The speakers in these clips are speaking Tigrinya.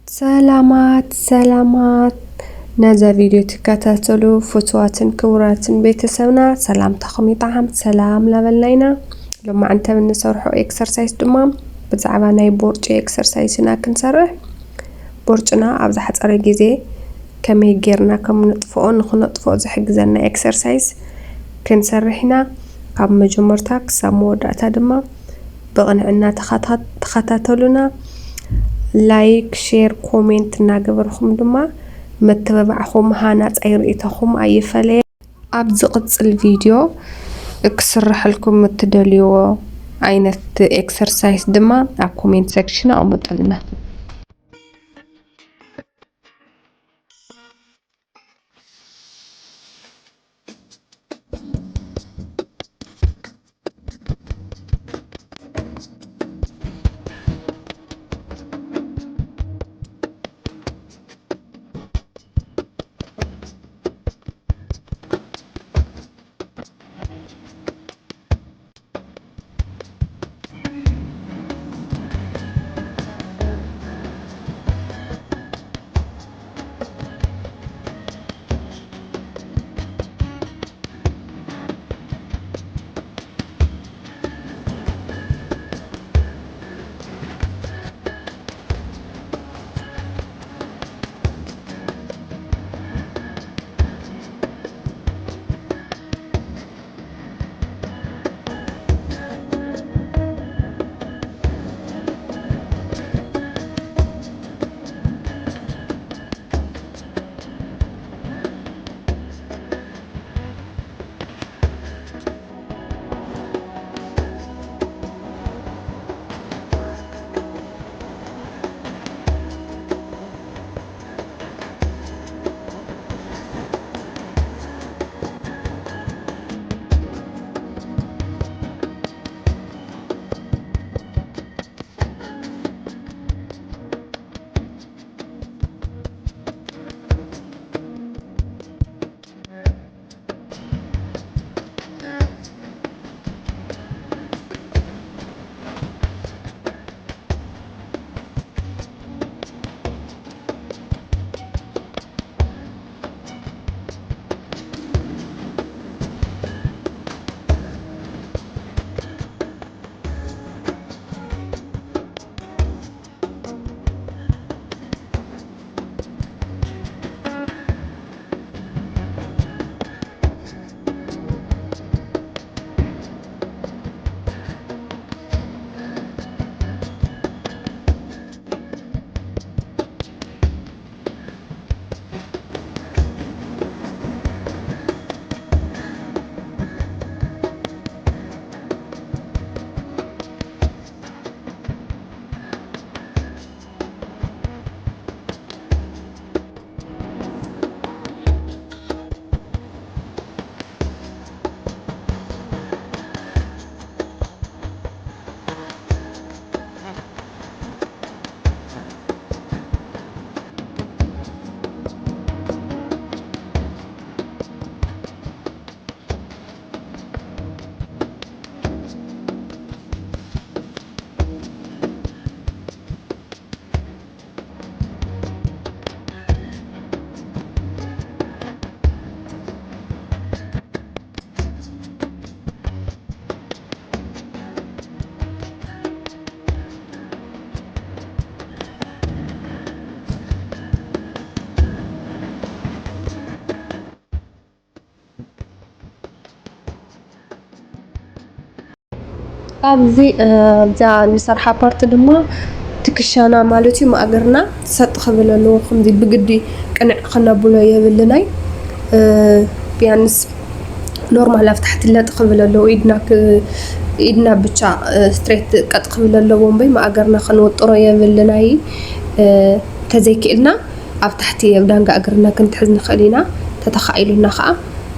ሰላማት ሰላማት፣ ነዛ ቪድዮ ትከታተሉ ፍቱዋትን ክቡራትን ቤተሰብና ሰላምታኹም ይጠዓም። ሰላም ላበልና ኢና። ሎማዓንቲ እንሰርሖ ኤክሰርሳይስ ድማ ብዛዕባ ናይ ቦርጭ ኤክሰርሳይስ ኢና ክንሰርሕ። ቦርጭና ኣብ ዝሓፀረ ግዜ ከመይ ጌርና ከም ንጥፍኦ፣ ንክነጥፍኦ ዝሕግዘና ኤክሰርሳይስ ክንሰርሕ ኢና። ካብ መጀመርታ ክሳብ መወዳእታ ድማ ብቕንዕና ተኸታ-፣ ተኸታተሉና። ላይክ፣ ሼር፣ ኮሜንት እናገበርኩም ድማ መተባባዕኹም ሃናጻይ ርእይቶኹም ኣይፈለየ። ኣብ ዝቕጽል ቪድዮ ክስርሐልኩም እትደልይዎ ዓይነት ኤክሰርሳይስ ድማ ኣብ ኮሜንት ሴክሽን ኣቕምጡልና። ኣብዚ፣ እ፣ ኣብዛ ንሰርሓ ፓርት ድማ ትክሻና ማለት እዩ፣ ማእገርና ሰጥ ክብል ኣለዎ። ከምዚ ብግዲ ቅንዕ ክነብሎ የብልናይ። እ፣ ቢያንስ ኖርማል ኣብ ታሕቲ ለጥ ክብል ኣለዎ። ኢድና ክ-፣ ኢድና ብቻ፣ እ፣ ስትሬት ቀጥ ክብል ኣለዎ እምበይ ማእገርና ክንውጥሮ የብልናይ። እ፣ ተዘይክእልና ኣብ ታሕቲ ኣብ ዳንጋ እግርና ክንትሕዝ ንኽእል ኢና። ተተኻኢሉና ኸዓ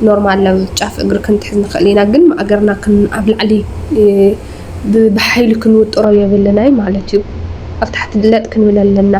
ኖርማል ኣብ ጫፍ እግሪ ክንትሕዝ ንኽእል ኢና። ግን ማእገርና ክን-፣ ኣብ ላዕሊ፣ እ፣ ብ-፣ ብሓይሊ ክንውጥሮ የብልናይ ማለት እዩ። ኣብ ታሕቲ ለጥ ክንብል ኣለና።